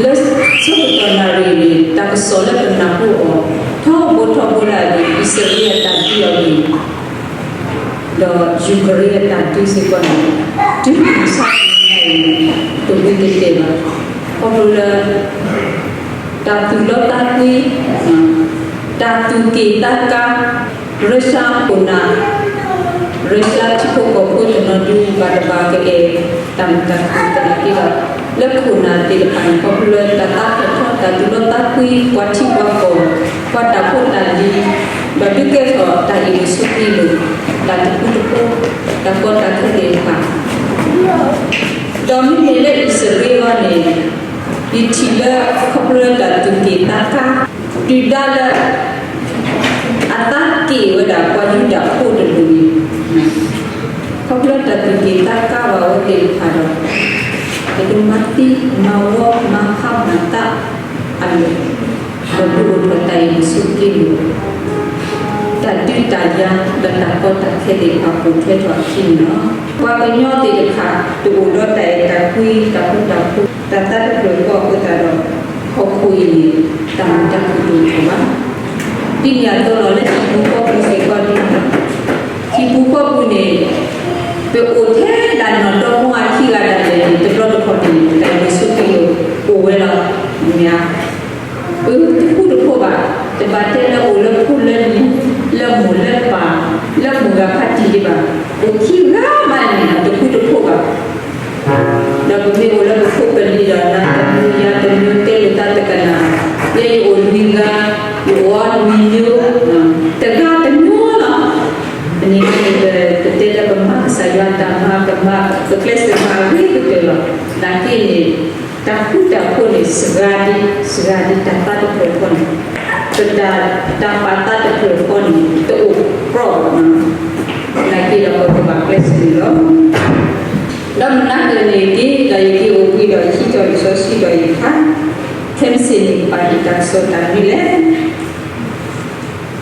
လၢဆၢကတီၢ်နၣ်ရံၣ်န့ၣ် တၢ်ကစီၣ်လၢပနၢ်ဟူအီၤ ထီဘိထီဘိလၢအဂ့ၢ် အံၣ်စရ့လးအတၢ်ဒုးအဂ့ၢ် ဒီးယူၤကရ့အတၢ်ဒုးစ့ၢ်ကီးန့ၣ် တုၤမုၢ်ဆါတနံၤအံၤ တဝံၤတတဲာ်ဘၣ်. ခီဖျိလၢ တၢ်သူၣ်လီသးကွံ, တၢ်သူၣ်က့ၣ်သးကါ, ရၢၡါခိၣ်နၢ်, ရၢၡါထံဖိကီၢ်ဖိတနီၤဒုးဘၣ်တဘၣ်ကအဲၣ် တၢ်မုာ်တၢ်ခုၣ်သနာ်က့ဒီး လၢခိၣ်နၢ်သ့ၣ်တဖၣ်န့ၣ် ခီဖျိလၢတၢ်သးထီၣ်ထီ တၢ်သူၣ်လီသးကွံ ပှၤထံပှၤကီၢ် ပှၤတၢ်ဖိတၢ်လံၤ ဒီးဒုးကဲထီၣ်တၢ်အ့ၣ်လိာ်ဆိးက့လိာ် တၢ်တပူၤတဖိ တၢ်ကီတၢ်ခဲသ့ၣ်တဖၣ် ဒီးမ့မ့ၢ်လၢအံၣ်စရ့လးအဂီၢ်န့ၣ် ယထံၣ်လၢခီဖျိလၢတၢ်သူၣ်က့ၣ်သးကါ တုၤဒၣ်လၢ အသးက့ၣ်ဝဲဒၣ်ပှၤယူဒၤဖိတဒူၣ်န့ၣ် ခီဖျိလၢတၢ်သူၣ်က့ၣ်သးကါဘၣ်အဝဲသ့ၣ်တဖၣ်ဒီး ကဒိးမၤသံမၤဝီမၤဖးမၤသးအလီၢ် ဒီးဒုးအိၣ်ထီၣ်တၢ်အ့ၣ်လိာ်ဆိးက့လိာ် တၢ်ဒုးတၢ်ယၤ ဒီးတၢ်ကီတၢ်ခဲသ့ၣ်တဖၣ်ပိာ်ထွဲထီၣ်အခံန့ၣ်လီၤ. ပှၤကညီသ့ၣ်တဖၣ် တအိၣ်ဒီးတၢ်အဲၣ်တၢ်ကွံ တၢ်ဃူတၢ်ဖိး တၢ်သးတဖျၢၣ်ဃီအဃိသတးဒီး ဟီၣ်ခိၣ်အံၤန့ၣ် တၢ်မုာ်တၢ်ခုၣ်တအိၣ်ထီၣ်ဘၣ်. ဒ်န့ၣ်အသိးလီၤ လၢဟံၣ်ပူၤဃီပူၤစ့ၢ်ကီးဒ်န့ၣ်လီၤ. ဟံၣ်ပူၤဃီပူၤန့ၣ် ပအိၣ်ထဲဒၣ်နီၢ်ဒီမါဝၤခံဂၤဒၣ်လဲာ်န့ၣ် တဘျီတခီၣ်န့ၣ် တၢ်အ့ၣ်လိာ်ဆိးက့လိာ်အိၣ်ဝဲလီၤ. မ့ၢ်ဧါ ပတဃူတဖိးဘၣ်, တဘၣ်တဲလၢအိၣ်လၢဖိလၢလံၤ, လၢမိၢ်လၢပၢ်, လၢမိၢ်ဂၤဖးတံၢ်ဒံးဘၣ်, အိၣ်ခံဂၤမးန့ၣ် တဃူတဖိးဘၣ်. ဒီးပမ့ၢ်အိၣ်လၢပဖိပလံၤဒီး နၤတမံၤယၤတမံၤ တဲလိာ်သးတကနၣ်, ယဲယအိၣ်လွံၢ်ဂၤ, ယအိၣ်အီၤလွံၢ်မံၤ, တဂၤတမံၤလီၤ. အန့ၣ်န့ၣ် ပတဲလၢပမၤကစၢ်ယွၤတၢ်မၤ ပမၤ ပကျဲးစၢးမၤအဂ့ၤကတၢၢ်လီၤ. နာ်က့န့ၣ် တၢ်ဃူတၢ်ဖိးန့ၣ် စှၤဒံး စှၤဒံးတၢ်သးတဖျၢၣ်ဃီန့ၣ်, ပတၢ် တၢ်ပာ်သးတဖျၢၣ်ဃီန့ၣ် တအိၣ်ကြီဘၣ်. နာ်က့ဒီးပကဘၣ်ကျဲးစၢးန့ၣ်လီၤ. ဒီးမနုၤက့န့ၣ်က့ ဒီးယက့ၤအိၣ်ဘှံးဒီးယဟံးထီၣ်လံာ်စီဆှံဒီးယဖး, ခဲမုၢ်ဆ့ၣ်န့ၣ် ပာ်ဒံးတၢ်ကစီၣ်တၢ်မနုၤလဲၣ်.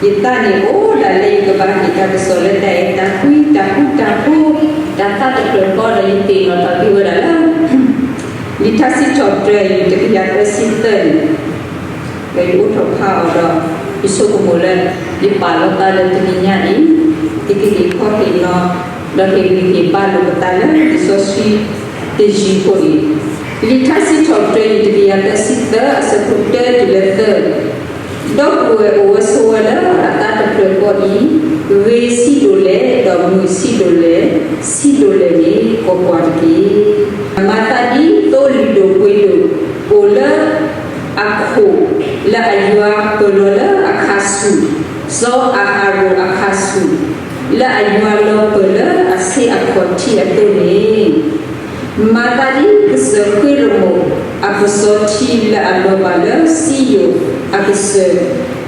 ယသးန့ၣ်အိၣ်ဒၣ်လၢယကဘၣ်ဟ့ၣ်တၢ်ကစီၣ်လၢတၢ်အဲၣ်တၢ်ကွံ တၢ်ဃူတၢ်ဖိး တၢ်သးတဖျၢၣ်ဃီဒီး ယသ့ၣ်နီၣ်ထီၣ်က့ၤဝဲဒၣ်လၢ လံာ်ထါစံးထီၣ်ပတြၢၤ တကယၤသၢဆံသၢန့ၣ်, ဒီးယအိးထီၣ်ဖးအီၤဒီး ယဆိကမိၣ်လၢ ယပာ်လီၤသးလၢတနံၤညါအံၤ ယကဟ့ၣ်ခီဟ့ၣ်နီၤ ဒီးဟ့ၣ်ဂံၢ်ဟ့ၣ်ဘါလိာ်ပသးလၢလံာ်စီဆှံတယုၢ်အဃိန့ၣ်, လံာ်ထါစံးထီၣ်ပတြၢၤ တကယၤသၢဆံသၢ အဆၢဖိတၢတုၤလၢသၢ ဒီပုၢ်ဝဲၢ်အိၣ်ဝဲဆိးဝဲလၢအသးတဖျၢၣ်ဃီအံၤ, ဂ့ၤဆံးဒိၣ်လဲၣ် ဒီးမုာ်ဆံးဒိၣ်လဲၣ်, ဆံးဒိၣ်လဲၣ်န့ၣ် ကွၢ်ကွၢ်တက့ၢ်. မၤသးဒ်သိးလုၢ်ဒိၣ်ပှ့ၤဒိၣ် အိၣ်လၢအခိၣ် လၢအယွၤပၢၢ်လီၤလၢအခါဆူၣ်, စီၤအၤဟရိၣ်အခါဆူၣ်, လၢအယွၤလီၤပၢၢ်လၢအဆ့အဖီၣ်ထံအသိးန့ၣ် မၤသးဒ်ကစၢၢ်ဃ့ရမိၣ် အပစီၤထံလၢအလီၤဘၣ်လၢစံယိၣ်အကစၢၢ်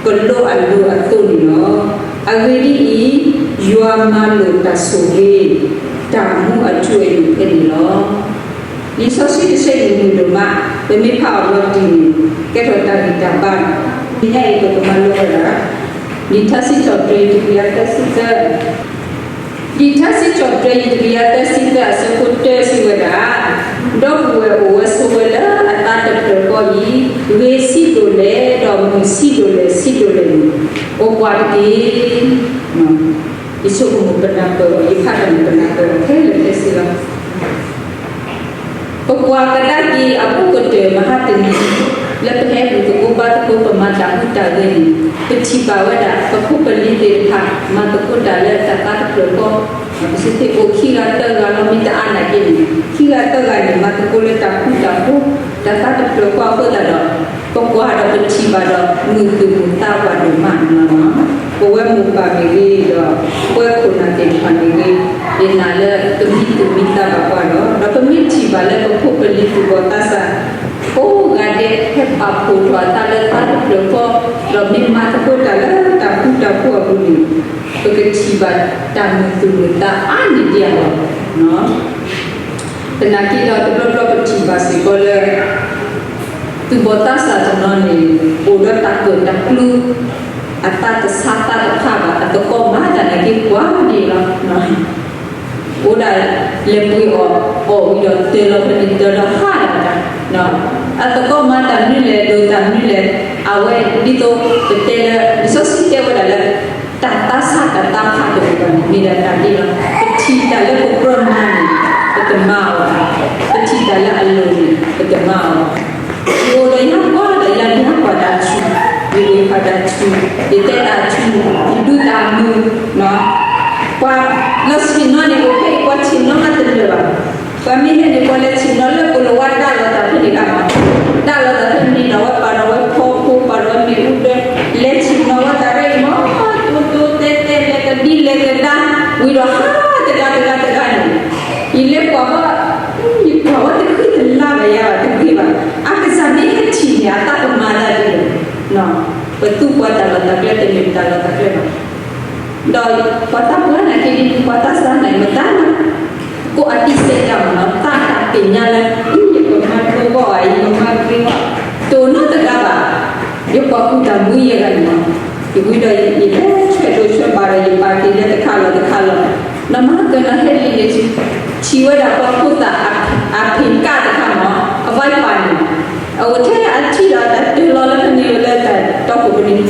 ကလိအလိၤအသိးန့ၣ်လီၤ. အဂ့ၢ်ဒ်အံၤ, ယွၤမၤလိာ်တၢ်ဆိၣ်ဂ့ၤ တၢ်မူအထူအယိာ်ဖဲန့ၣ်လီၤ. လံာ်စီဆှံတဆၢအံၤမုာ်ဒိၣ်မး, ပမ့ၢ်ဖးအီၤလီၤတံၢ်န့ၣ် ကဲထီၣ်တၢ်ဂံၢ်တၢ်ဘါ, မ့ၢ်ညါအံၤပကမၤလိဝဲဒၣ် လံာ်ထါစံးထီၣ်ပတြၢၤ တကယၤသၢဆံသၢ လံာ်ထါစံးထီၣ်ပတြၢၤ တကယၤသၢဆံသၢ အဆၢဖိတၢစံးဝဲဒၣ်, ဒီပုၢ်ဝဲၢ်အိၣ်ဝဲဆိးဝဲလၢအသးတဖျၢၣ်ဃီအံၤ, ဂ့ၤဆံးဒိၣ်လဲၣ် ဒီးမုာ်ဆံးဒိၣ်လဲၣ် ဆံးဒိၣ်လဲၣ်န့ၣ်, ကွၢ်ကွၢ်တက့ၢ်. ယဆိကမိၣ်ပနၢ်ပၢၢ်အီၤ, ယဖးတၢ်န့ၣ်ပနၢ်ပၢၢ်အီၤခဲလၢာ်ခဲဆ့လီၤ. ပကွၢ်ကဒါက့ၤအဘူးကတၢၢ်မဟါတနံၤ, လၢပဟဲဘူၣ်သကိးဘါသကိး ပမၤတၢ်ဟူးတၢ်ဂဲၤန့ၣ်, ပထံၣ်ဘၣ်ဝဲဒၣ် ပဖိပလံၤသ့ၣ်တဖၣ် မၤသကိးတၢ်လၢတၢ်သးတဖျၢၣ်ဃီ, ပစ့ၢ်ကီးအိၣ်ခံဂၤသၢဂၤလီၤ မ့ၢ်တအါနာ်က့န့ၣ်, ခံဂၤသၢဂၤန့ၣ် မၤသကိးလၢတၢ်ဃူတၢ်ဖိး, တၢ်သးတဖျၢၣ်ဃီအဃိသတးဒီး ပကွၢ်ဒီးပထံၣ်ဘၣ်ဒီး မုာ်သူၣ်မုာ်သးပှၤဒိၣ်မးန့ၣ်လီၤ. ပဝဲမိၢ်ပၢ်မ့ၢ်ဂ့ၤဒီး ပဝဲခိၣ်နၢ်သ့ၣ်တဖၣ်မ့ၢ်ဂ့ၤ, ယနာ်လၢကမံသူၣ်မံသးဘၣ်ပှၤလီၤ. ဒီးပမ့ၢ်ထံၣ်ဘၣ်လၢပဖိပလံၤသူၣ်ဘီၣ်သးစၢ် ကိးဂၤဒဲး ဟဲပာ်ဖှိၣ်ထီၣ်အသးလၢသးတဖျၢၣ်ဃီ, ဒီးမ့ၢ်မၤသကိးတၢ်လၢတၢ်ဃူတၢ်ဖိးအပူၤန့ၣ်, ပကထံၣ်ဘၣ်တၢ်မုာ်သူၣ်မုာ်သးအါန့ၢ်ဒံးအလီၢ်. သနာ်က့ဒီးတဘျီဘျီပထံၣ်ဘၣ်စ့ၢ်ကီးလၢ သူၣ်ဘီၣ်သးစၢ်တနီၤန့ၣ် အိၣ်ဒီးတၢ်ကၢၣ်တၢ်ကျူ အသးတဆါသးတဖးဘၣ် အသကိးမၤတၢ်နာ်က့ကွၢ်န့ၣ်လီၤ. အိၣ်ဒၣ်လဲၤပှ့ၤအီၣ်အီၣ်ဝံၤဒီးတၢၤလီၤဖဲန့ၣ်တၢၤဒီးဟးလီၤတၢ် အသကိးမၤတၢ်မနုၤလဲၣ် ဒိးတၢ်မနုၤလဲၣ်, အဝဲဒ်သိးပတဲလၢ လံာ်စီဆှံတဲဝဲဒၣ်လၢ တၢ်သးဆးတၢ်သးဖးတအိၣ်ဘၣ်န့ၣ် မ့ၢ်ဒၣ်တၢ်ဒ်လီၤ. ပထံၣ်တၢ်လၢပကြၢးမၤန့ၣ် ပတမၤအီၤဘၣ်. ပထံၣ်တၢ်လၢအလိၤန့ၣ် ပတမၤအီၤဘၣ်. ယအိၣ်ဒီးယကွၢ်ဒီးယၤ ယကွၢ်တၢ်ဆူၣ်, ယကွၢ်တၢ်ဆူၣ်, ယတဲတၢ်ဆူၣ်, ယဒုးတၢ်မုာ်, ပှၤလီၤဆ့ၣ်နီၤန့ၣ် အိၣ်ဖဲအံၤ ပှၤဆ့ၣ်နီၤမးတလၢာ်ဘၣ်. ပှၤမ့ၢ်ဟဲန့ၣ် ပှၤလဲၤဆ့ၣ်နီၤလၢပလီၤဝါဒၣ်လီၤတၢ်ဖဲန့ၣ်ဒၣ်မး, ဒၣ်လီၤတၢ်ဖဲန့ၣ်ဒီး ဝဲပာ်ဒီးဝဲဖီဖိ ပာ်ဒီးဝဲမ့ၣ်အူဒၢ, လဲၤဆ့ၣ်နီၤဝဲတၢ်ရဲၣ်အံၤမး, တိတိတဲတဲလဲၤကဒံလဲၤကဒါ, ဝံၤဒီးဟးတဂၤတဂၤတဂၤန့ၣ်, ယလဲၤကွၢ်ဝဲ, ယကွၢ်ဝဲတဃံတလၤဘၣ်ယၤဘၣ်တဂ့ၤဘၣ်, အကစၢ်မ့ၢ်ဟဲထံၣ်န့ၣ် အသးကမၤသးဒ်လဲၣ်. ပသူပှၤတၢ်လီၢ်တၢ်ကျဲတမ့ၢ်ပတၢ်လီၢ်တၢ်ကျဲဘၣ်. ဒီးပှၤသးပှၢ်နာ်က့ဒ် ပှၤသးစၢ်နာ်က့ မတၤနာ်, ကိးအသံစဲတၢ်မးနီၤ သးတၢ်သ့ၣ်ညါလၢ ယကမၤဒိဂီၢ်ဘၣ် ယကမၤဂ့ၤဂီၢ်, တအိၣ်နီတဂၤဘၣ်. ယကွၢ်ဃုာ်တၢ်မူယဲၢ်ဂၤန့ၣ်မး, ယဝံၤဒီးယလဲၤဆွဲးဒိၣ်ဆွဲးဘၣ်ဒီး ယပာ်က့ၤလၢတခါလီၤတခါလီၤ, ဒီးမၤကနီၤဟဲလံန့ၣ် ထံၣ်ဝဲဒၣ်ပှၤဖိသၣ်အဖံးကၣ်တခါမး အဝဲပာ်န့ၣ် အအိၣ်ထဲအထံၣ်ဒီးတၢ်တၢၢ်လီၤလၢဖဲန့ၣ်လၢတၢ်တီခိၣ်ဖဲန့ၣ်,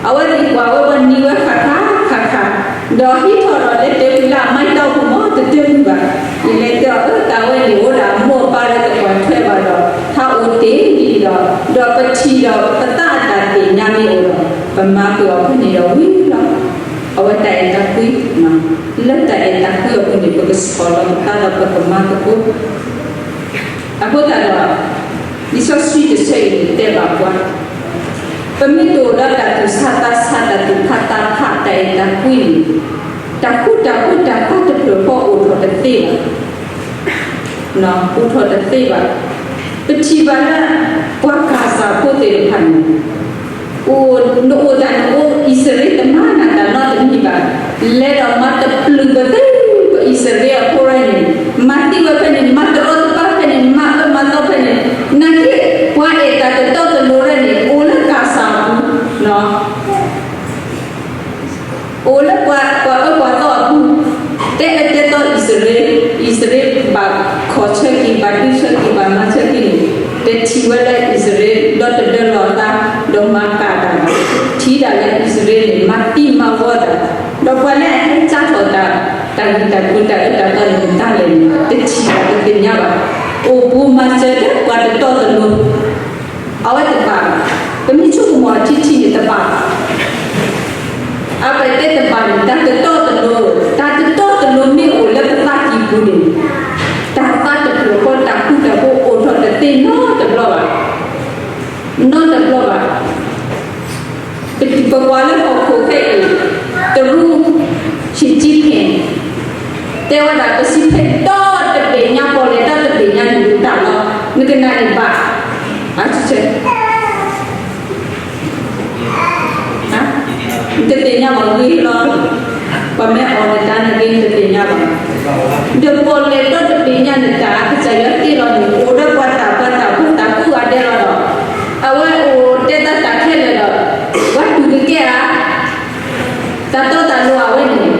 အဝဲသ့ၣ်ကွၢ်ဝဲပှၤနံၤဝဲခးခးခးခး, ဒီးဟံးထီၣ်ဒီးလဲၤတဲဝံၤလၢအမါတီခိၣ်မး တတဲဝံၤဘၣ်. ယလဲၤတဲအီၤ အၢ တၢ်ဝဲန့ၣ် အိၣ်ဒၣ်အမိၢ်အပၢ်လၢတကွၢ်ထွဲဘၣ်ဒီး ဟးအိၣ်တ့ၢ်ဒ်အံၤဒီး ဒီးပထံၣ်ဒီးပသးအတၢ်သ့ၣ်ညါမ့ၢ်အိၣ်ဒီး ပမၤကွံာ်အီၤဖဲန့ၣ်ဒီးဝံၤလီၤ. အဝဲတၢ်အဲၣ်တၢ်ကွံ, လၢတၢ်အဲၣ်တၢ်ကွံအပူၤန့ၣ် ပကဆီၣ်လီၤပသးဒီးပကမၤသကိး အဃိသတးဒီး လံာ်စီဆှံတဆၢအံၤန့ၣ်တဲဘၣ်ပှၤ, ပမ့ၢ်တအိၣ်ဒီးတၢ်သူၣ်ဆးသးဆး တၢ်သူၣ်ဖးသးဖး တၢ်အဲၣ်တၢ်ကွံန့ၣ်, တၢ်ဃူတၢ်ဖိးတၢ်သးတဖျၢၣ်ဃီအိၣ်ထီၣ်တသ့ဘၣ်, အိၣ်ထီၣ်တသ့ဘၣ်. ပထံၣ်ဘၣ်လၢ ပှၤကၤစၤဖိသ့ၣ်တဖၣ်န့ၣ် အိၣ်နအိၣ်တၢ်နအိၣ် အံၣ်စရ့လးတမၤနၤတၢ်နီတမံၤဘၣ်, လဲၤဒီးမၤတပျုာ်ပသ့ပအံၣ်စရ့လးအဖိရၢန့ၣ်, မၤသံဝဲဖဲန့ၣ်, မၤတရီတပါဖဲန့ၣ်, မၤအၢမၤသီဖဲန့ၣ်, နာ်က့ ပှၤအဲၣ်တၢ်တတီတလိၤရၢန့ၣ် အိၣ်လၢကၤစၤအပူၤ, အိၣ်လၢပှၤအၢပှၤသီအပူၤ, တဲအၢတဲသီအံၣ်စရ့လး, အံၣ်စရ့လးဘၣ်ခီၣ်ဆၢက့ၤ ဘၣ်ဒုးဆၢက့ၤ ဘၣ်မၤဆၢက့ၤန့ၣ်, တထံၣ်ဝဲလၢအံၣ်စရ့လး ဒီတဒၢလီၤအသး, ဒီးမၤကၤတၢ်, ထံၣ်ဒၣ်လၢအံၣ်စရ့လးန့ၣ် မၤသံမၤဝီတၢ်, ဒီးပှၤလၢအဟဲစးထီၣ်တၢ်, တၢ်ဂ့ၢ်တၢ်ကျိၤတၢ်အၢတၢ်သီန့ၣ် မတၤလဲၣ်န့ၣ် တထံၣ်ဘၣ်တသ့ၣ်ညါဘၣ်, အိၣ်ဘူးမၤစၢၤလၢပှၤတတီတလိၤ အဝဲတဘၣ်ဘၣ်, ပမ့ၢ်ဆိကမိၣ်အထံထံန့ၣ်တဘၣ်ဘၣ်, အဝဲတဲတဘၣ်န့ၣ် တၢ်တတီတလိၤ, တၢ်တတီတလိၤမ့ၢ်အိၣ်လၢပသးကံၢ်ပူၤန့ၣ်, တၢ်သးတဖျၢၣ်ဃီ တၢ်ဃူတၢ်ဖိးအိၣ်ထီၣ်တသ့နီတဘျီဘၣ်, နီတဘျီဘၣ်. ပကွၢ်လၢဟီၣ်ခိၣ်ဖဲအံၤ, တရူး Xi Jinping တဲဝဲဒၣ် ပစံးဖဲဒီတဘ့ၣ်ညါ ပီၣ်လဲၣ်ဒီတဘ့ၣ်ညါန့ၣ် တၢ်လီၤ, နကနၣ်န့ၣ်ဘၣ်, အဆၢ နတသ့ၣ်ညါဘၣ်ဂ့ၤလီၤ, ပှၤမ့ၢ်အီၣ်နတၢ်န့ၣ်ဂ့ၤ နတသ့ၣ်ညါဘၣ်, ဒီးပီၣ်လဲၣ်ဒီတဘ့ၣ်ညါန့ၣ် တၢ်ကစၢ်ယွၤတ့လီၤန့ၣ် အိၣ်ဒီးပှၤတၢ်ပှၤတၢ်ဖိတၢ်ကူအဒဲလီၤဒီး, အဝဲအိၣ်တဲတၢ်တၢ်ခဲလၢာ်ဒီး, ပှၤတူၢ်ကကဲဧါ တၢ်တီတၢ်လိၤအဝဲန့ၣ်,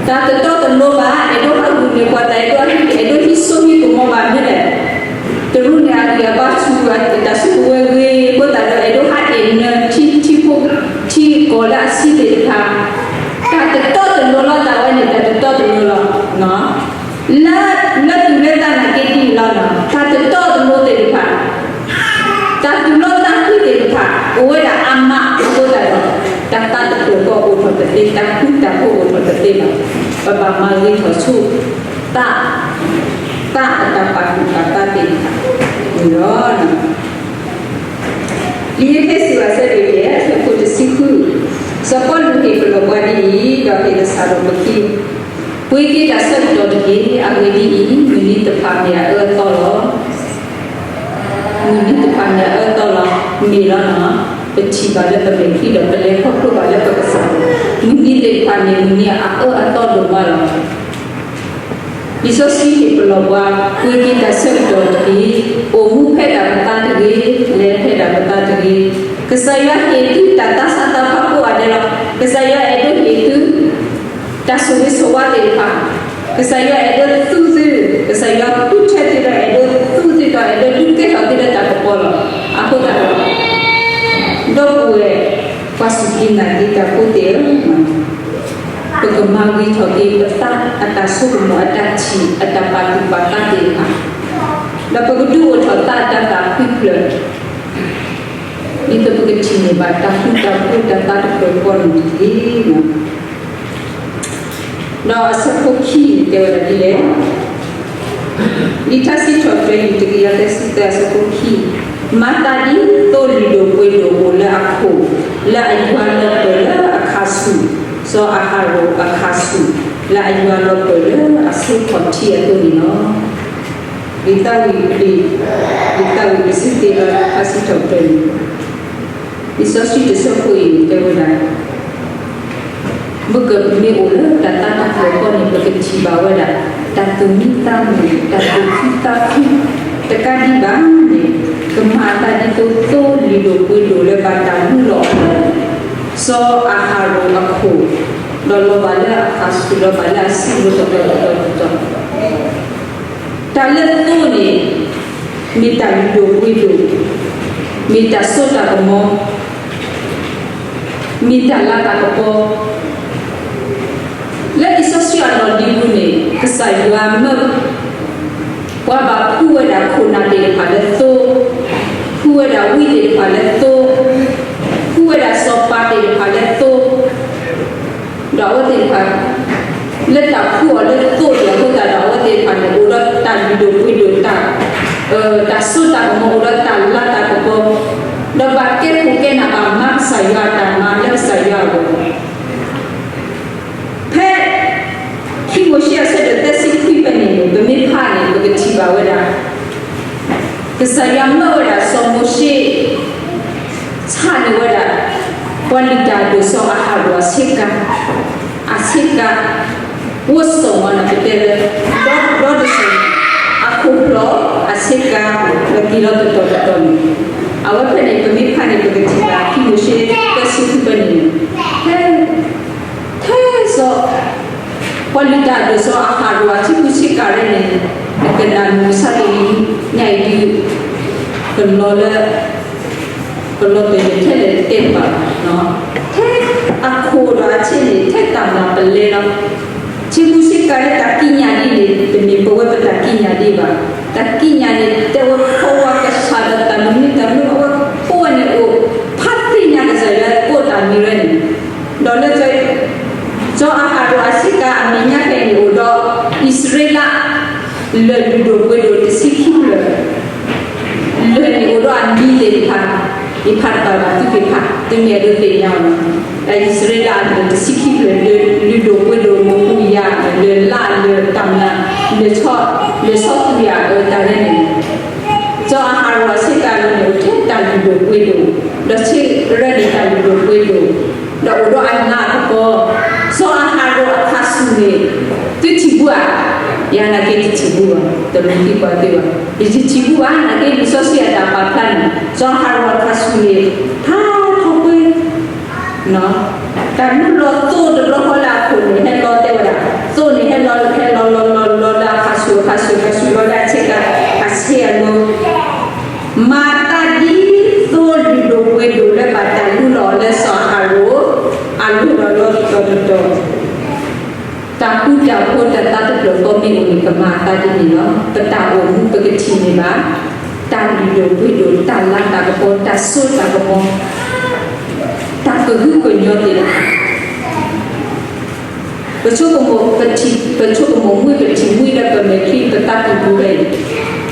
တၢ်တတီတလိၤဘၣ်, အဲၣ်ဒိးဟးဂုာ်န့ၢ်ပှၤတၢ်အဲၣ်ဒိးဟဲ အဲၣ်ဒိးဟံးစိဟံးကမီၤဘၣ်မ့ၢ်လဲၣ်, တရူးန့ၣ်အဂံၢ်အဘါဆူၣ် တၢ်စုကဝဲၤဂ့ၤအဃိသတးဒီး အဲၣ်ဒိးဟးအဲၣ်နၢၤ ထံဖိ ထံကီၢ်လၢအဆံးသ့ၣ်တဖၣ်, တၢ်တတီတလိၤလီၤ တၢ်ဝဲန့ၣ် တၢ်တတီတလိၤလီၤ. လၢ လၢသူၣ်လၢသးနာ်က့ဒ်အံၤလီၤနီၤ, တၢ်တတီတလိၤသ့ၣ်တဖၣ်, တၢ်သူၣ်လီသးကွံသ့ၣ်တဖၣ် အိၣ်ဝဲဒၣ်အါမးအဃိသတးဒီး, တၢ်သးတဖျၢၣ်ဃီအိၣ်ထီၣ်တသ့, တၢ်ဃူတၢ်ဖိးအိၣ်ထီၣ်တသ့ဘၣ်. ပဘၣ်မၤဂ့ၤထီၣ်ဆူ သး, သးအတၢ်ပာ်သူၣ်ပာ်သးသ့ၣ်တဖၣ်န့ၣ်လီၤ. လံာ်ယိၤဟၣ်စံးဘၣ်စဲဒၣ်ယဲၢ် အဆၢဖိတဆံဃု, စီၤပီလူးဟ့ၣ်ပလီၢ်ပှၤဒ်အံၤ, ဒီးဟ့ၣ်ကစၢ်ဒီးပခံ, ပှ့ၤက့ၤတၢ်ဆၢကတီၢ်တက့ၢ်. အဂ့ၢ်ဒ်အံၤ, မုၢ်နံၤတဖၣ်မ့ၢ်အအၢအသီလီၤ. မုၢ်နံၤတဖၣ်မ့ၢ်အအၢအသီလီၤ. မ့ၢ်လီၤနီၤ, ပထံၣ်ဘၣ်လၢပမဲာ်ချံဒီး ပလဲၤခီဖျိဘၣ်လၢပကစၢ်, မုၢ်နံၤသ့ၣ်တဖၣ်န့ၣ် မုၢ်နံၤအအၢအသီဒိၣ်မးလီၤ. လံာ်စီဆှံဟ့ၣ်ပလီၢ်ပှၤ, ပှ့ၤက့ၤတၢ်ဆၢကတီၢ်တက့ၢ်. အိၣ်မူဖဲဒၣ်ပသးတဂ့ၤ, လဲၤဖဲဒၣ်ပသးတဂ့ၤ. ကစၢ်ယွၤဟ့ၣ်သုတၢ်သးဆးသးဖးကိးဂၤဒဲးလီၤ. ကစၢ်ယွၤအဲၣ်ဒိးဟ့ၣ်သု တၢ်ဆိၣ်ဂ့ၤဆိၣ်ဝါသ့ၣ်တဖၣ်, ကစၢ်ယွၤအဲၣ်ဒိးသူသု, ကစၢ်ယွၤဃုထၢသုဒီးအဲၣ်ဒိးသူသု ဒီးအဲၣ်ဒိးဒုးကဲထီၣ်က့ၤလၢတၢ်ကပီၤလီၤ. အဃိသတးဒီး ဒီပုၢ်ဝဲၢ် ပှၤစူၢ်က့ၤနာ်က့ၤတၢ်ဖိသ့ၣ်ဧၢ, ပကမၤဂ့ၤထီၣ်က့ၤပသးအတၢ်ဆိကမိၣ် အတၢ်ထံၣ် အတၢ်ပာ်သူၣ်ပာ်သးသ့ၣ်တဖၣ်, ဒီးပကဒုးအိၣ်ထီၣ်သးအတၢ်သးဖှံဖျၢၣ် ဒ်သိးပကထံၣ်န့ၢ်ဘၣ်တၢ်ဃူတၢ်ဖိးတၢ်သးတဖျၢၣ်ဃီန့ၣ်တက့ၢ်. ဒီးအဆၢဖိခံန့ၣ်တဲဝဲဒၣ်ဒ်လဲၣ်, လံာ်ထါစံးထီၣ်ပတြၢၤ တကယၤသၢဆံသၢ အဆၢဖိခံ, မၤသးဒ်သိးလုၢ်ဒိၣ်ပှ့ၤဒိၣ်အိၣ်လၢအခိၣ်, လၢအယွၤလီၤပၢၢ်လၢအခါဆူၣ်, စီၤအၤဟရိၣ်အခါဆူၣ်, လၢအယွၤလီၤပၢၢ်လၢအဆၢခီၣ်ထံးအသိးန့ၣ်လီၤ. လံာ်သးဝံၣ်, လံာ်သးဝံၣ်တဆံသ့ၣ်လီၤ လံာ်ထါစံးထီၣ်ပတြၢၤန့ၣ် လံာ်စီဆှံတဆၢဖိအံၤန့ၣ်တဲဝဲဒၣ်, မ့ၢ်ကမ့ၢ်အိၣ်လၢတၢ်သးတၢ်ဖျၢၣ်ဃီန့ၣ် ပကထံၣ်ဘၣ်ဝဲဒၣ် တၢ်သူၣ်မံသးမုာ် တၢ်သူၣ်ခုသးခု တကးဒံးဘၣ်န့ၣ် ကမၤအသးဒ်သိးသိးလုၢ်ဒိၣ်ပှ့ၤဒိၣ်လၢဘၣ်တၢ်လူလီၤအီၤလၢ စီၤအၤဟရိၣ်အခိၣ်, ဒီးလီၤဘၣ်လၢအခါဆူၣ် လီၤဘၣ်လၢအစုလိၤတတီၤတတီၤတတီၤ တၢ်လၢသိးန့ၣ် မ့ၢ်တၢ်လုၢ်ဒိၣ်ပှ့ၤဒိၣ်, မ့ၢ်တၢ်စိတၢ်ကမီၤ, မ့ၢ်တၢ်လၤတၢ်ကပီၤ, လၢလံာ်စီဆှံအလီၢ်လံၤပူၤန့ၣ် ကစၢ်ယွၤမၢ ပှၤဘၣ်ဖှူဝဲဒၣ်ခိၣ်နၢ်သ့ၣ်တဖၣ်လၢသိး, ဖှူဝဲဒၣ်ဝံသ့ၣ်တဖၣ်လၢသိး, ဖှူဝဲဒၣ်စီၤပၤသ့ၣ်တဖၣ်လၢသိး ဒီးအဝဲသ့ၣ်တဖၣ် လၢတၢ်ဖှူအီၤလၢသိးအဃိသတးဒီး အဝဲသ့ၣ်တဖၣ်န့ၣ် အိၣ်ဒီးတၢ်လုၢ်ဒိၣ်ပှ့ၤဒိၣ်တၢ်, တၢ်စိတၢ်ကမီၤ အိၣ်ဒီးတၢ်လၤတၢ်ကပီၤ, ဒီးဘၣ်ကဲခိၣ်ကဲနၢ်ဘၣ်မၤကစၢ်ယွၤအတၢ်မၤလၢကစၢ်ယွၤအဂီၢ် ဖဲခံမိၤၡ့အဆၢဒိၣ်သၢဆံခွံဖဲန့ၣ်န့ၣ် ပမ့ၢ်ဖးန့ၣ် ပကထံၣ်ဘၣ်ဝဲဒၣ် ကစၢ်ယွၤမၢဝဲဒၣ်စီၤမိၤၡ့ ဆါန့ၢ်ဝဲဒၣ် ပှၤလုၢ်တၢ်အဒိၣ်စီၤအၤဟရိၣ်အဆ့ကၤ, အဆ့ကၤ ဝိစိၣ်မးန့ၣ် ပတဲလၢ ဒီတစိၢ် အခိၣ်ဖျီၣ်အဆ့ကၤ လီၤတံၢ်လီၤတတီၤတတီၤန့ၣ် အဝဲဖဲန့ၣ် ပမ့ၢ်ဖးန့ၣ် ပကထံၣ်ဘၣ်ခံမိၤၡ့သၢဆံခွံဖဲန့ၣ်န့ၣ် ဖဲ ထဲစီၤ ပှၤလုၢ်တၢ်အဒိၣ်စီၤအၤဟရိၣ်အဆ့ကူဆ့ကၤရဲၣ်န့ၣ် နကနၣ်မုာ်ဆါတနံၤညါအံၤဒုး ကလီၤလၢ ကလီၤတယဲၢ်ထဲလဲၣ်တဲတဘၣ်ဘၣ်, ထဲအခိၣ်ဒီးအဆ့န့ၣ် ထဲတၢ်မၤပလဲလီၤ. ဆ့ကူဆ့ကၤလၢတၢ်ကံးညာ်ဒ်န့ၣ် တမ့ၢ်ပဝဲပတၢ်ကံးညာ်ဒ်ဘၣ်. တၢ်ကံးညာ်န့ၣ် တဲဝဲဖီဝါကဆှၣ်ဒီးတၢ်မနုၤတၢ်မနုၤ အဝဲကိးဝဲန့ၣ်အိၣ် ဖးသ့ၣ်ညါကစၢ်ယွၤကိးတၢ်မံၤဝဲန့ၣ် ဒီးလၢ စီၤအၤဟရိၣ်အဆ့ကၤအမဲာ်ညါဖဲန့ၣ်အိၣ်ဒီး အံၣ်စရ့လး လၢၢ်လုၢ်ဒိၣ်ပှ့ၤဒိၣ်တဆံခံဖျၢၣ် လၢၢ်န့ၣ်အိၣ်ဒီးအမံၤသ့ၣ်တဖၣ်, ယဖးတဘၣ်ဘၣ်သုသ့ၣ်တဖၣ် သုမ့ၢ်အဲၣ်ဒိးသ့ၣ်ညါအီၤန့ၣ်, အံၣ်စရ့လးအလၢၢ်တဆံခံဖျၢၣ် လၢၢ်လုၢ်ဒိၣ်ပှ့ၤဒိၣ်မုၢ်ပူၤယၤ လၢၢ်လါလၢၢ်တၢ်မၤ လၢၢ်ဆီ လၢၢ်ဆီသူယၤအတၢ်ရဲၣ်န့ၣ် စီၤအၤဟရိၣ်အဆ့ကၤလၢန့ၣ် အိၣ်ထဲတၢ်လုၢ်ဒိၣ်ပှ့ၤဒိၣ်, ဒီးဆ့ကၤရဲၣ်န့ၣ်တၢ်လုၢ်ဒိၣ်ပှ့ၤဒိၣ်, ဒီးအိၣ်ဒီးအလၤအကပီၤ, စီၤအၤဟရိၣ်အခါဆူၣ်န့ၣ် သုထံၣ်ဘူးဧါ, ယၤနာ်က့တထံၣ်ဘူးဘၣ်, တလိၣ်သံကွၢ်သ့ဘၣ်, ယတထံၣ်ဘူးဘၣ် နာ်က့လံာ်စီဆှံအတၢ်ပာ်ဖျါန့ၣ် စီၤအၤဟရိၣ်အခါဆူၣ်န့ၣ် ထါထီၣ်ကွ့ တၢ်မူလီၤသိးတဘျီဃီလၢအခိၣ်န့ၣ် ဟဲလီၤတဲဝဲဒၣ်, သိးန့ၣ်ဟဲလီၤ ဟဲလီၤလီၤလီၤလီၤလၢအခါဆူၣ် အခါဆူၣ် အခါဆူၣ်လီၤလၢအဆ့ကၤ အဆ့အလိၤ, မၤသးဒ်သိးလုၢ်ဒိၣ်ပှ့ၤဒိၣ်လၢဘၣ်တၢ်လူလီၤအီၤလၢစီၤအၤဟရိၣ် အလိၤဒီးလီၤတတီၤတတီၤ တၢ်ဃူတၢ်ဖိးတၢ်သးတဖျၢၣ်ဃီမ့ၢ်အိၣ်န့ၣ် ကမၤအသးဒ်န့ၣ်လီၤ. ပတၢ်အိၣ်မူပကထံၣ်န့ၢ်ဘၣ် တၢ်လုၢ်ဒိၣ်ပှ့ၤဒိၣ် တၢ်လၤတၢ်ကပီၤ တၢ်စိတၢ်ကမီၤ တၢ်ကဟုကညီၤသ့ၣ်တဖၣ် ပဆိကမိၣ် ပဆိကမိၣ်မှံ ပထံၣ်မှံလၢပမဲာ်ချံ ပသးကံၢ်ပူၤဝဲအံၤ,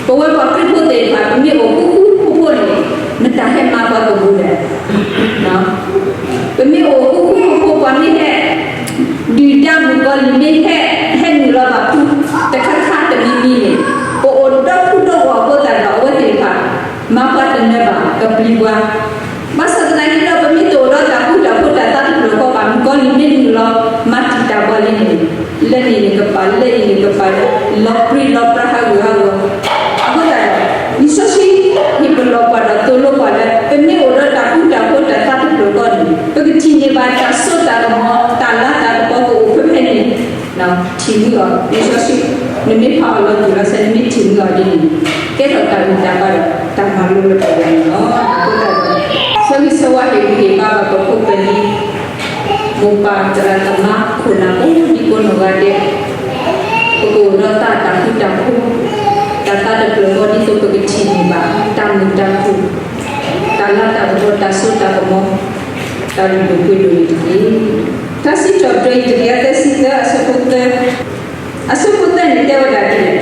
ပဝဲပှၤခရံာ်ဖိသ့ၣ်တဖၣ် ပမ့ၢ်အိၣ်ဃူဃူဖိးဖိးန့ၣ် မတၤဟဲမၤပှၤကပူၤလဲၣ်. ပမ့ၢ်အိၣ်ဃူဃူဖိးဖိး ပှၤမ့ၢ်ဟဲ ဒုၣ်ဒါမုၣ်ကီၤလံၢ်မ့ၢ်ဟဲ ဟဲနုာ်လီၤဘၣ်ဖု တခါခါတမံၤမံၤန့ၣ် ပအိၣ်ဒီဖုဒီဂီၢ်အဃိသတးဒီး အဝဲသ့ၣ်တဖၣ် မၤပှၤတနၢၤဘၣ် ကပျံၤပှၤ ဘၣ်ဆၣ်သနာ်က့ဒီး ပမ့ၢ်တအိၣ်ဒီးတၢ်ဃူတၢ်ဖိးတၢ်သးတဖျၢၣ်ဃီဘၣ် မုၣ်ကီၤလံၢ်မ့ၢ်နုာ်လီၤ မၤတံာ်တာ်ပှၤလံန့ၣ် လၢန့ၣ်န့ၣ်ကပၤ လၢအံၤန့ၣ်ကပၤ လီၤပြံလီၤပြါဟးဂူာ်ဟးဂီၤ အဃိသတးဒီး လံာ်စီဆှံ ဟ့ၣ်ပလီၢ်ပှၤဒီးသိၣ်လိပှၤလၢ ပမ့ၢ်အိၣ်ဒီးတၢ်ဃူတၢ်ဖိးတၢ်သးတဖျၢၣ်ဃီန့ၣ် ပကထံၣ်န့ၢ်ဘၣ်တၢ်စိတၢ်ကမီၤ တၢ်လၤတၢ်ကပီၤကအိၣ်ဖဲဖဲန့ၣ် ထံၣ်ဝံၤအီၤ လံာ်စီဆှံ နမ့ၢ်ဖးအီၤလၢပူၤလီၤဆဲး နမ့ၢ်ထံၣ်မုာ်အီၤဒ်န့ၣ် ကဲထီၣ်တၢ်ဂံၢ်တၢ်ဘါဒီး တၢ်မၤလိလၢပဂီၢ်န့ၣ်လီၤ. အဃိသတးဒီး ဆၢဂ့ၤဆၢဝါဟ့ၣ်ဂံၢ်ဟ့ၣ်ဘါဘၣ်ပဖိပလံၤ မိၢ်ပၢ်သရၣ်သမါခိၣ်နၢ် ကိးဒံကိးနီၢ်ဂၤဒဲး, ပကအိၣ်ဒီးတၢ် တၢ်ဃူတၢ်ဖိး, တၢ်သးတဖျၢၣ်ဃီ ဒ်သိးပကထံၣ်န့ၢ်ဘၣ် တၢ်မုာ်တၢ်ခုၣ်, တၢ်လၤတၢ်ကပီၤ, တၢ်စိတၢ်ကမီၤ, တၢ်လုၢ်ဒိၣ်ပှ့ၤဒိၣ်န့ၣ်တက့ၢ်. ထါစံးထီၣ်ပတြၢၤ အတကယၤသၢဆံသၢ အဆၢဖိသၢ, အဆၢဖိသၢန့ၣ် တဲဝဲဒၣ်ဒ်လဲၣ်,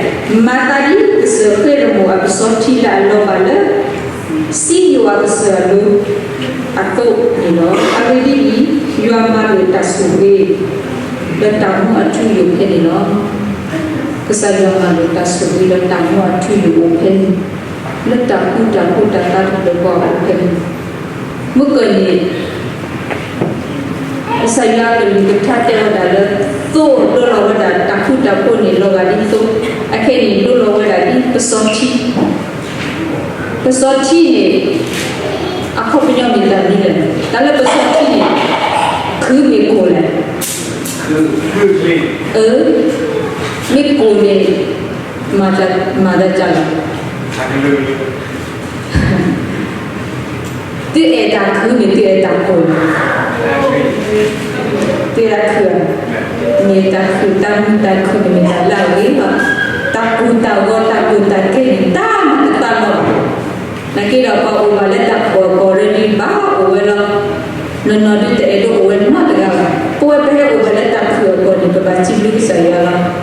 မၤသးဒ်ကစၢၢ်ဃ့ၢ်ရမိၣ်အပစီၤထံလၢအလီၤဘၣ်လၢ စံယိၣ်အကစၢၢ်အလိၤအသိးန့ၣ်လီၤ. အဂ့ၢ်ဒ်အံၤ, ယွၤမၤလိာ်တၢ်ဆိၣ်ဂ့ၤ လၢတၢ်မူအထူအယိာ်ဖဲန့ၣ်လီၤ. ကစၢ်ယွၤမၤလိာ်တၢ်ဆိၣ်ဂ့ၤလၢတၢ်မူအထူအယိာ်အိၣ်ဖဲန့ၣ်, လၢတၢ်ဃူတၢ်ဖိးတၢ်သးတဖျၢၣ်ဃီအိၣ်ဖဲန့ၣ်, မုၢ်ကၢၢ်န့ၣ် ကစၢ်ယွၤအကလုၢ်ကထါတဲဝဲဒၣ်လၢ သိးဒိလီၤဝဲဒၣ်တၢ်ဃူတၢ်ဖိးန့ၣ် လီၤဂာ်ဒ်သိး, အခဲအံၤန့ၣ် ဒိလီၤဝဲဒၣ်ဒ်ပစီၤထံ, ပစီၤထံန့ၣ် အခီပညီမ့ၢ်တၢ်ဒ်လဲၣ်, တၢ်လၢပစီၤထံန့ၣ် ခုမ့ၢ်ကိၢ်လဲၣ်, အၢ, မ့ၢ်ကိၢ်န့ၣ် မၤတၢ်, မၤတၢ်ကၢ်လီၤ. သုအဲၣ်တၢ်ခုမ့ၢ်သုအဲၣ်တၢ်ကိၢ်, သုအဲၣ်တၢ်ခု, မ့ၢ်တၢ်ခု, တၢ်မုာ်တၢ်ခုၣ်န့ၣ်မ့ၢ်တၢ်လၢအဂ့ၤလီၤ. တၢ်ကိၢ်တၢ်ဂီၤ တၢ်ကိၢ်တၢ်ဂီၤန့ၣ် တၢ်မၤတသးလီၤဘၣ်. နာ်က့ဒီး ပှၤအိၣ်ဘၣ်လၢတၢ်ကိၢ်အကီၢ်ရၢဒ်ဘၣ်အိၣ်ဝဲလီၤ. နီၢ်နီၢ်ဒုးတအဲၣ်ဒိးအိၣ်ဝဲနီတဂၤဘၣ်. ပဝဲပဟဲအိၣ်ဘၣ်လၢတၢ်ခုၣ်အကီၢ်န့ၣ် ပဘၣ်စံးဘျုးကစၢ်ယွၤလီၤ.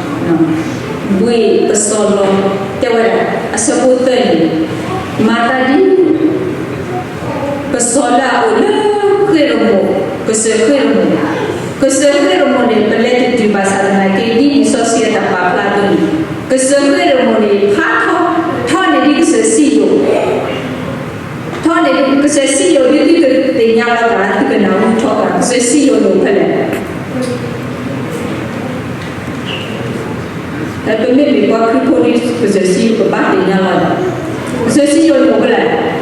ဝံၤပစီၤလီၤတဲဝဲဒၣ် အဆၢဖိသၢန့ၣ်, မၤသးဒ် ပစီၤလၢအအိၣ်လၢဃ့ၢ်ရမိၣ်, ကစၢၢ်ဃ့ၢ်ရမိၣ်, ကစၢၢ်ဃ့ၢ်ရမိၣ်န့ၣ် ပလဲၤတတုၤဘၣ်ဆၣ်သနာ်က့ ဒ်လံာ်စီဆှံအတၢ်ပာ်ဖျါအသိးန့ၣ်, ကစၢၢ်ဃ့ၢ်ရမိၣ်န့ၣ် ဖးထီ, ထီန့ၢ်ဒ်ကစၢၢ်စံယိၣ်, ထီန့ၢ်ဒ်ကစၢၢ်စံယိၣ် ဒ်သုကသ့ၣ်ညါလီၤသး သုကနၢ်ဟူထီသး ကစၢၢ်စံယိၣ်န့ၣ်အိၣ်ဖဲလဲၣ်. ပမ့မ့ၢ်ပှၤခရံာ်ဖိဒ်ကစၢၢ်စံယိၣ် ပဘၣ်သ့ၣ်ညါလီၤဒီး ကစၢၢ်စံယိၣ်န့ၣ်အိၣ်ဖဲလဲၣ်.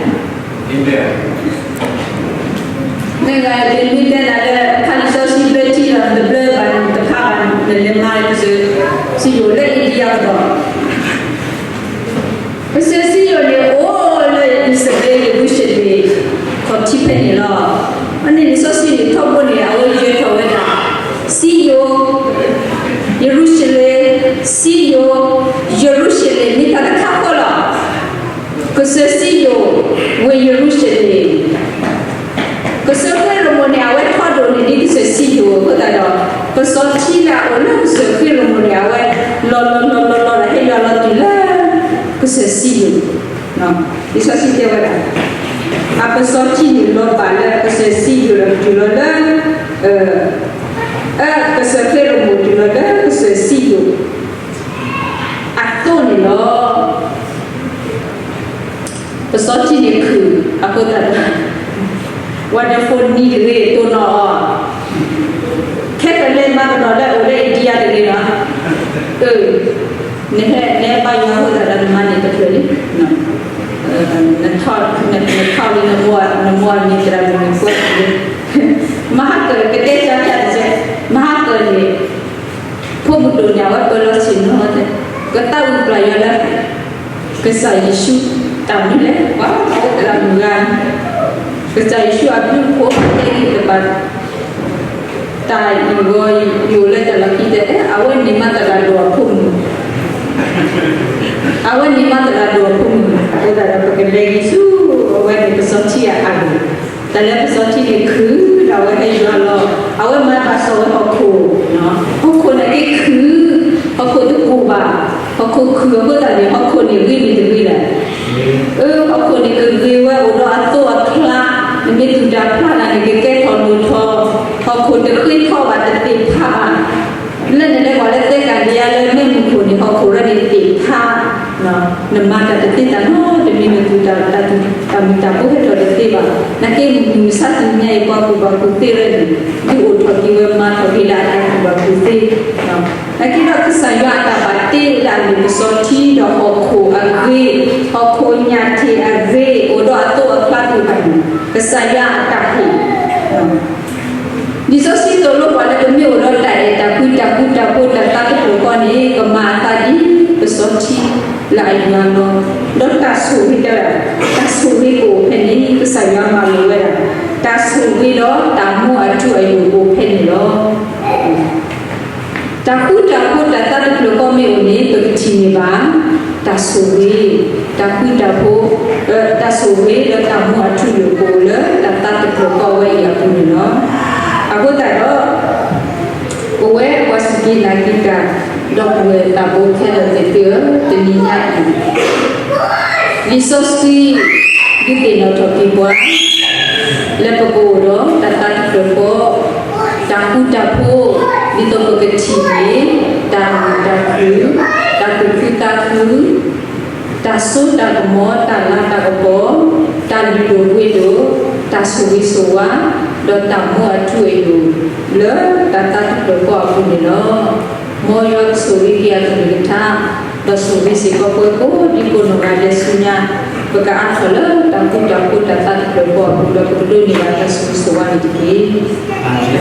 မ့ၢ်ဂ့ၤ မ့ၢ်တဲနၤလၢ ဖးလံာ်စီဆှံဘျၢထံလီၤ နတဘျၢဘၣ် နတဖးဘၣ် နလဲၤမၤကစၢၢ်စံယိၣ်လၢအ့ဒံယၤကဒီး ကစၢၢ်စံယိၣ်န့ၣ်အိၣ်လၢအံၣ်စရ့လး ယရူၤၡလ့ၣ် ခီၣ်ထံးဖဲန့ၣ်လီၤ. အန့ၣ်လံာ်စီဆှံန့ၣ်ထီဘိန့ၣ် အဝဲယၢၤထီၣ်ဝဲဒၣ် စံယိၣ်, ယရူၤၡလ့ၣ်, စံယိၣ်, ယရူၤၡလ့ၣ် မ့ၢ်တၢ်တခါဃီလီၤ. ကစၢၢ်စံယိၣ် ဝ့ၢ်ယရူၤၡလ့ၣ် ကစၢၢ်ဃ့ၢ်ရမိၣ်န့ၣ် အဝဲထီဒိၣ်န့ၢ်ဒ်ကစၢၢ်စံယိၣ်အဃိသတးဒီး ပစီၤထံလၢအအိၣ်လၢကစၢၢ်ဃ့ၢ်ရမိၣ်န့ၣ် အဝဲလီၤလီၤလီၤလီၤလီၤဒီး ဟဲယွၤလီၤတုၤလၢ ကစၢၢ်စံယိၣ်, လံာ်စီဆှံတဲဝဲဒၣ် အပစီၤထံန့ၣ်လီၤဘၣ်လၢကစၢၢ်စံယိၣ်ဒီးတုၤလီၤလၢ အကစၢၢ်ဃ့ၢ်ရမိၣ်တုၤလီၤလၢကစၢၢ်စံယိၣ် အသိးန့ၣ်လီၤ. ပစီၤထံန့ၣ်ခုၣ်အဃိသတးဒီး ဝဲဒၣ်ဖိနံၤတဂ့ၤ တိၢ်နီၣ်အီၤ, ခဲကလဲၤမၤကဒီးလၢအအိၣ်လၢအ့ဒံယါတဂ့ၤနီၤ, အၢ, နဟဲ နဟဲဘါယွၤအဃိသတးဒီး နမၤန့ၢ်တဖျၢၣ်လံ, နထီၣ်လံ နမိၢ်အမံၤသရၣ်မုၣ်န့ၣ်ကွဲးလံ, မဟါကၢၣ် ကတဲဆါဖျါတစဲး, မဟါကၢၣ်န့ၣ် ဖိမုၣ်ဒိၣ်န့ၣ် အဝဲပၢၤလီၤဆ့ၣ်နီၤဝဲ, ကသးဝံၣ်ပျၢ်ယွၤလၢ ကစၢ်ယ့ၣ်ၡူးတၢ်မနုၤလဲၣ်, ပှၤသရၣ်မုၣ်ဂၤန့ၣ် ကစၢ်ယ့ၣ်ၡူးအဘျုးအဖှိၣ်တဲဂ့ၤကဘၣ် တၢ်အံၤဂီၤယိာ်လၢတၢ်လီၢ်ခံတဲ, အဝဲန့ၣ်မၤသရၣ်ဒိၣ်အဖိမုၣ်, အဝဲန့ၣ်မၤသရၣ်ဒိၣ်အဖိမုၣ်, အဃိသတးဒီး ပကလဲၤဂံၢ်ဆူအဝဲန့ၣ် ပစီၤထံအဂ့ၢ်, တၢ်လၢပစီၤထံန့ၣ်ခုၣ်ဒီးအဝဲဟဲယွၤလီၤ, အဝဲမၤဘၣ်စီၣ်ဝဲဟီၣ်ခိၣ်, ဟီၣ်ခိၣ်န့ၣ်က့ၤခုၣ်, ဟီၣ်ခိၣ်တကိၢ်ဘၣ်, ဟီၣ်ခိၣ်ခုၣ်အဃိသတးန့ၣ် ဟီၣ်ခိၣ်န့ၣ်ဂ့ၤမ့ၢ်တဂ့ၤလဲၣ်, အၢ ဟီၣ်ခိၣ်န့ၣ်ကဂ့ၤဝဲအိၣ်ဒီးအသိးအချါ, နမ့ၢ်သူၣ်တၢ်ဖျးတၢ်န့ၣ် ကကဲထီၣ်လိၣ်ထီၣ်, ဟီၣ်ခိၣ်တဃ့ထီဘၣ်တသ့ၣ်တဖၣ်ဘၣ် လၢနလဲၤဝဲလၢသဲကၤဒံယါလၢမ့ၢ်မုၢ်ခိၣ်န့ၣ် ဟီၣ်ခိၣ်ရၢန့ၣ်သ့ၣ်ဖး, နမၤတၢ်တသ့တၢ်နီတမံၤ နသူၣ်တၢ် တၢ်မုာ်တၢ်ဖိဟဲထီၣ်တသ့ဘၣ်. နာ်က့မုၢ်မဆါတနံၤညါအံၤ ပှၤကူၣ်ဘၣ်ကူၣ်သ့ရၢန့ၣ် ဒုးအိၣ်ထီၣ်က့ၤဝဲမၤထီၣ်က့ၤလၢအတၢ်ကူၣ်ဘၣ်ကူၣ်သ့ နာ်က့ဒီးကစၢ်ယွၤအတၢ်ဘၣ်တ့လၢအမ့ၢ်ပစီၤထံဒီးဟီၣ်ခိၣ်အဂ့ၤ, ဟီၣ်ခိၣ်ညၣ်ထံးအဂ့ၤ, အိၣ်ဒီးအသိးအချါသ့ၣ်တဖၣ်န့ၣ် ကစၢ်ယွၤအတၢ်ဟ့ၣ် လံာ်စီဆှံသိၣ်လိပှၤလၢပမ့ၢ်အိၣ်ဒီးတၢ်အဲၣ်တၢ်ကွံတၢ်ဃူတၢ်ဖိးတၢ်သးတဖျၢၣ်ဃီန့ၣ် ကမၤအသးဒ် လၢအယွၤလီၤ. ဒီးတၢ်ဆိၣ်ဂ့ၤတၢ်, တၢ်ဆိၣ်ဂ့ၤကအိၣ်ဖဲန့ၣ် ကစၢ်ယွၤမၤလိာ်ဝဲဒၣ်, တၢ်ဆိၣ်ဂ့ၤဒီးတၢ်မူအထူအယိာ်ကအိၣ်ဖဲန့ၣ်လီၤ. တၢ်ဃူတၢ်ဖိးတၢ်သးတဖျၢၣ်ဃီမ့ၢ်အိၣ်န့ၣ် ပကထံၣ်န့ၢ်ဘၣ် တၢ်ဆိၣ်ဂ့ၤ, တၢ်ဃူတၢ်ဖိး, တၢ်ဆိၣ်ဂ့ၤဒီးတၢ်မူအထူအယိာ်ကအိၣ်လၢတၢ်သးတဖျၢၣ်ဃီဝဲအံၤအပူၤန့ၣ်လီၤ. အဃိသတးဒီး ပဝဲပှၤစူၢ်က့ၤနာ်က့ၤတၢ် ဒီပုၢ်ဝဲၢ်သးဘိခဲလၢာ်သ့ၣ်သုဧၢ, တနံၤညါအံၤ လံာ်စီဆှံ ဒုးသ့ၣ်နီၣ်ထီၣ်က့ၤပှၤ လၢပကအိၣ်ဒီးတၢ်သးတဖျၢၣ်ဃီ, တၢ်ဃူတၢ်ဖိး, ဒ်သိးပကထံၣ်န့ၢ် တၢ်မုာ်တၢ်ခုၣ်, တၢ်သူၣ်ခုသးခု, တၢ်စိတၢ်ကမီၤ, တၢ်လၤတၢ်ကပီၤ, တၢ်လုၢ်ဒိၣ်ပှ့ၤဒိၣ်, တၢ်ဆိၣ်ဂ့ၤဆိၣ်ဝါ, ဒီးတၢ်မူအထူအယိာ် လၢတၢ်သးတဖျၢၣ်ဃီအပူၤန့ၣ်လီၤ. မ်ယွၤကဆိၣ်ဂ့ၤက့ၤအကလုၢ်ကထါ, ဒီးဆိၣ်ဂ့ၤစ့ၢ်ကီးပဝဲကိးဒံကိးနီၢ်ဂၤဒဲးဆူညါ, ပကအါထီၣ်လၢတၢ်ဃူတၢ်ဖိးတၢ်သးတဖျၢၣ်ဃီအပူၤ ဒီးပကဒိးန့ၢ်ဘၣ်တၢ်ဆိၣ်ဂ့ၤဆိၣ်ဝါန့ၣ်တက့ၢ်.